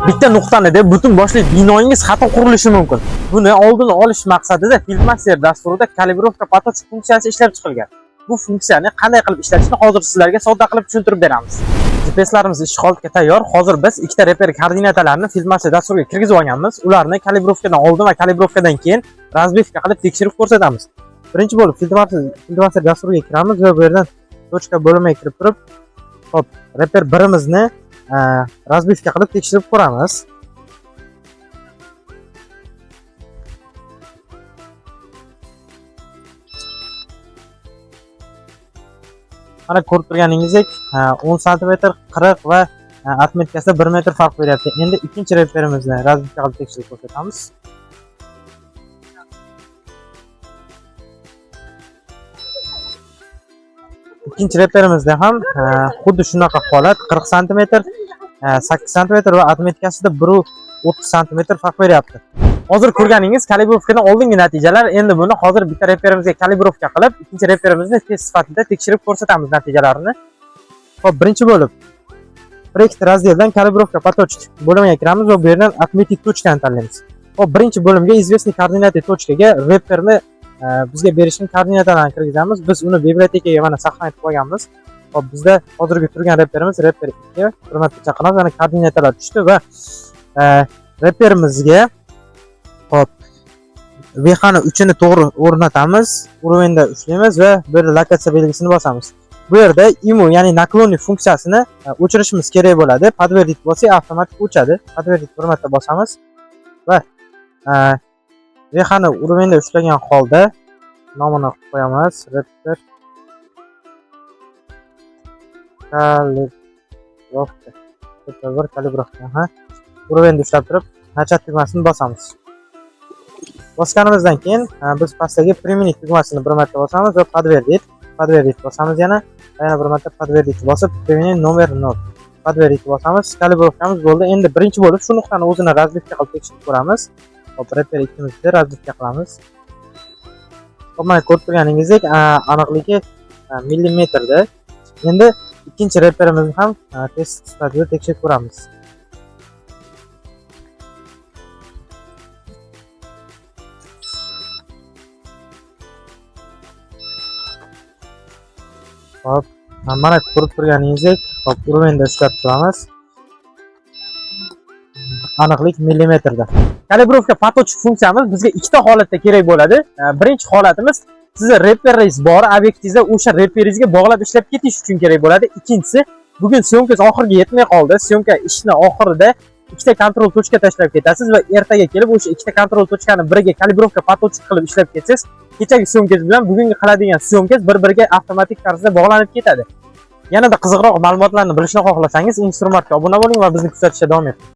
Bitta nuqtani deb butun boshli binoyingiz xato qurilishi mumkin. Buni oldini olish maqsadida Fieldmaster dasturida калибровка по точке funksiyasi ishlab chiqilgan. Bu funksiyani qanday qilib ishlatishni hozir sizlarga sodda qilib tushuntirib beramiz. GPSlarimiz ish holatiga tayyor. Hozir biz ikkita reper koordinatalarini Fieldmaster dasturiga kirgizib olganmiz. Ularni калибровка dan oldin va калибровка dan keyin разбивка qilib tekshirib ko'rsatamiz. Birinchi bo'lib Fieldmaster dasturiga kiramiz va bu yerdan точка bo'limiga kirib turib, hop, reper birimizni разбивка qilib tekshirib ko'ramiz. Mana ko'rib turganingizdek, 10 sm, 40 va отметка sida 1 metr farq beryapti. Endi ikkinchi reperimizni разбивка qilib tekshirib ko'rsatamiz. Ikkinchi reperimizda ham xuddi shunaqa holat: 40 sm, 8 sm va отметка sida 1.30 sm farq beryapti. Hozir ko'rganingiz калибровка dan oldingi natijalar. Endi buni hozir bitta reperimizga калибровка qilib, ikkinchi reperimizni test sifatida tekshirib ko'rsatamiz natijalarini. Xo'p, birinchi bo'lib проект раздел dan калибровка по точке bo'limiga kiramiz va bu yerdan отметить точка ni tanlaymiz. Xo'p, birinchi bo'limga известный координаты точка ga reperni bizga berishgan koordinatalarni kirgizamiz. Biz uni библиотека ga mana saqlanib qo'yganmiz. Xo'p, bizda hozirgi turgan reperimiz reper 2, bir marta chaqiramiz, mana koordinatalar tushdi va reperimizga, hop, веха ni uchini to'g'ri o'rnatamiz, уровень da ushlaymiz va bir lokatsiya belgisini bosamiz. Bu yerda IMU, ya'ni наклонный funksiyasini o'chirishimiz kerak bo'ladi. Подтвердить bo'lsak, avtomatik o'chadi. Подтвердить bir marta bosamiz va веха ni уровень da ushlagan holda nomini qo'yamiz. Reper калибровка. Reper bir калибровка. Aha. Уровень da ushlab turib, начать tugmasini bosamiz. Bosganimizdan keyin biz pastdagi применить tugmasini bir marta bosamiz va подтвердить, подтвердить bosamiz yana va yana bir marta подтвердить bosib, применить номер 0, подтвердить bosamiz. Калибровка miz bo'ldi. Endi birinchi bo'lib shu nuqtani o'zini разбивка qilib tekshirib ko'ramiz. Hop, reper ikkimizni разбивка qilamiz. Hop, mana ko'rib turganingizdek, aniqligi millimetrda. Endi ikkinchi reperimizni ham test sifatida tekshirib ko'ramiz. Hop, mana ko'rib turganingizdek, hop, уровень da ushlab turamiz. Aniqlik millimetrda. Калибровка по точке funksiyamiz bizga ikkita holatda kerak bo'ladi. Birinchi holatimiz sizni reperingiz bor, obyektingizda o'sha reperingizga bog'lab ishlab ketish uchun kerak bo'ladi. Ikkinchisi, bugun съёмка ngiz oxiriga yetmay qoldi. Съёмка ishni oxirida ikkita контроль точка tashlab ketasiz va ertaga kelib o'sha ikkita контроль точка ni biriga калибровка по точке qilib ishlab ketsangiz, kechagi съёмка ngiz bilan bugungi qiladigan съёмка ngiz bir-biriga avtomatik tarzda bog'lanib ketadi. Yanada qiziqroq ma'lumotlarni bilishni xohlasangiz, Instrumentga obuna bo'ling va bizni kuzatishda davom eting.